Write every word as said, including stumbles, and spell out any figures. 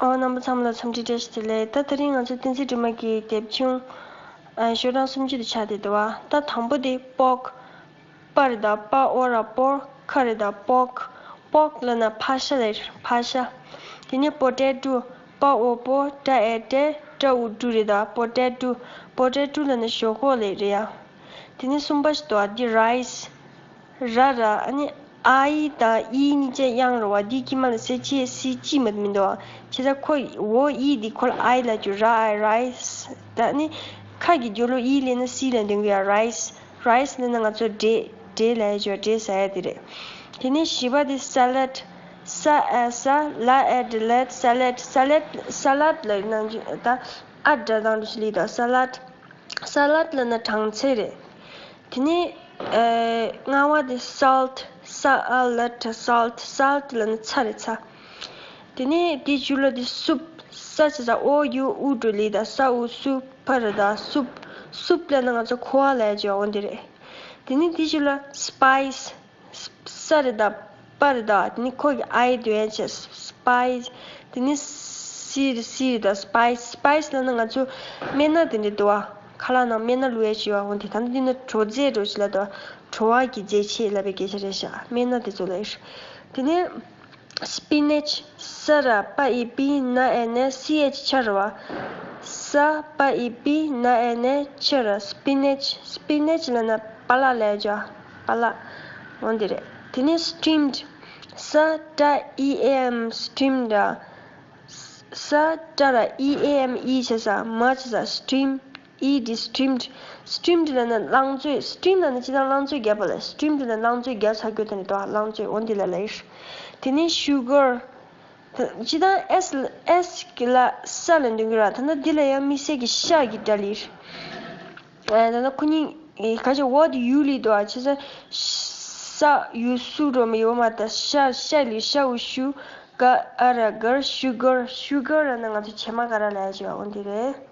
ཨོ། རྣམ་པ་ཚང་མ་ལ་འཚམས་འདྲི་བཀྲ་ཤིས་བདེ་ལེགས། ད་དེ་རིང་ང་ཚོ་བསྟན་འཛིན་སྒྲོལ་མ་གི་དེབ་ཆུང་ཨ་ཤོག་གྲངས་སུམ་ཅུ་དེ་ཆགས་བསྡད་འདུག་བ། ད་དང་པོ་དེ་པོག་པ་རེད་ད། པ་ཨོ་ར་པོ། ཁ་རེད་ད། པོག་པོག་ལབ་ན་ཕག་ཤ་ལབ་རེད། ཕག་ཤ། དེ་ནས་པོ་ཏེ་ཊོ། པ་ཨོ་པོ། ཏ་ཨེ་ཏེ། ཏྲ་ཨུ་ཏྲུ་རེད་ད། པོ་ཏེ་ཊོ། པོ་ཏེ་ཊོ་ལབ་ན་ཞོག་ཁོག་ལབ་རེད་ཡ། དེ་ནས་གསུམ་པ་ཞིག་འདུག་བ། འདི་རའི་སི། ར་ར། ཨ་ནི་ཨའི་དང་ཨི་གཉིས་ཆ་དབྱངས་རེད་བ། འདི་དཀྱིལ་མ་ལ་གསལ་བྱེད་སི་གཅིག་མ་མི་འདུག་བ། བྱས་ཙང་ཁོ་འོ་ཨི་འདི་ཁོ་ལ་ཨའི་ལབ་རྒྱུ། ར་ཨའི། རའི་སི། ད་ཨ་ནི་ཁ་གི་རྒྱབ་ལོགས་ཨི་ལབ་ན་སི་ལབ་འདོན་གི་ཡ། རའི་སི། རའི་སི་ལབ་ན་ང་ཚོ་འབྲས། འབྲས་ལབ་ཡ་ཅིག་ཡོད། འབྲས་ཟ་ཡ་དེ་རེད། དེ་ནས་བཞི་པ་དེ་ས་ལད། ས་ཨ་ས། ལ་ཨ་ཌི་ལད། ས་ལད། ས་ལད། ས་ལད་ལབ་ན་ད་ཨ་སྒྲ་གདངས་འདྲ་ཞིག་སླེབས་འདུག་ས་ལད། ས་ལད་ལབ་ན་སྦྲང་ཚང་རེད། དེ་ནས་ཨ་ལྔ་པ་དེ་སོལ་ཊི། ས་ཨ་ལ་ཊི། སོལ་ཊི། སོལ་ཊི་ལབ་ན་ཚྭ་རེད། ཚྭ། དེ་ནས་དེའི་མཇུག་ལ་དེ་སུབ། ས་བྱས་ཙང་ཨོ་ཡུ་ཨུ་འགྲོ་ལེ་ད། ས་ཨུ་སུ། ཕ་ར་ད། སུབ། སུབ་ལབ་ན་ང་ཚོ་ཁུ་བ་ལབ་ཡ་ཅིག་ཡོད། འོ་འདི་རེད། དེ་ནས་དེའི་མཇུག་ལ་སི་པའི་སི། ས་རེད་ད། པ་རེད་ད། དེ་ནས་ཁོ་གི་ཨའི་འདོན་ཡ་བྱས། སི་པའི་སི། དེ་ནས་སི་རེད། སི་རེད་ད། སི་པའི་སི། སི་པའི་སི་ལབ་ན་ང་ཚོ་སྨན་སྣ་དེ་འདྲ་འདུག་བ། ཁ་ལག་ནང་སྨན་སྣ་བླུགས་ཡ་ཅིག་ཡོད། འོ་འདི། ད་ནི་འདི་ནི་བྲོ་རྫས་འདྲ་ཞིག་ལབ་འདུག་བ། བྲོ་བ་གི་རྫས་ཆས་ལབ་པའི་སྐད་ཆ་རེད་ཤག་སྨན་སྣ་དེ་ཚོ་ལབ་ཡ་རེད། དེ་ནས་སི་པི་ནེཆ། ས་ར་པ་ཨི་པི་ན་ཨེ་ནེ་སི་ཨེཆ་ཆ་ར་བ། ས་པ་ཨི་པི་ན་ཨེ་ནེ་ཆ་ར། སི་པི་ནེཆ། སི་པི་ནེཆ་ལབ་ན་པ་ལགས་ལབ་ཡ་ཅིག་པ་ལགས། འོ་འདི་རེད། དེ་ནས་སི་ཊིམ་ཌི། ས་ཊ་ཨི་ཨེ་ཨེམ། སི་ཊིམ་ཌི། ས་ཊ་ར་ཨི་ཨེ་ཨེམ། ཨི་བྱས་ཙང་མ་བྱས་ཙང་སི་ཊིམ། ཨི་ཌི། སི་ཊིམ་ཌི། སི་ཊིམ་ཌི་ལབ་ན་རླངས་བཙོས། སི་ཊིམ་ལབ་ན་སྤྱིར་བཏང་རླངས་བཙོས་བརྒྱབ་པ་ལ། སི་ཊིམ་ཌི་ལབ་ན་རླངས་བཙོས་བརྒྱབ་ཚར་རྒྱུ་དེ་འདྲ་འདུག་བ། རླངས་བཙོས། འོ་འདི་ལ་ལབ་ཡ་རེད། དེ་ནས་ཤུ་གར། སྤྱིར་བཏང་ཨེས་ཨེས་གི་ལ་ས་ལབ་འདོན་གི་ར། ད་ནི་འདི་ལ་ཡང་དམིགས་བསལ་གྱི་ཤ་གི་སྒྲ་སླེབས་རེད། ཨ་ད་ནི་ཁོ་གཉིས་ཨེ་ག་ཅིག་འོ་དེ་ཡུ་སླེབས་འདུག་བ། བྱས་ཙང་ས་ཡུ་སུ་འགྲོ་མི་ཡོད་མ་ད། ཤ་ཤ་སླེབས། ཤ་འུ་ཤུ། ག་ཨ་ར་གར། ཤུ་གར། ཤུ་གར་ལབ་ན་ང་ཚོ་བྱེ་མ་ཀ་ར་ལབ་ཡ་ཅིག་ཡོད། འོ་འདི་རེད།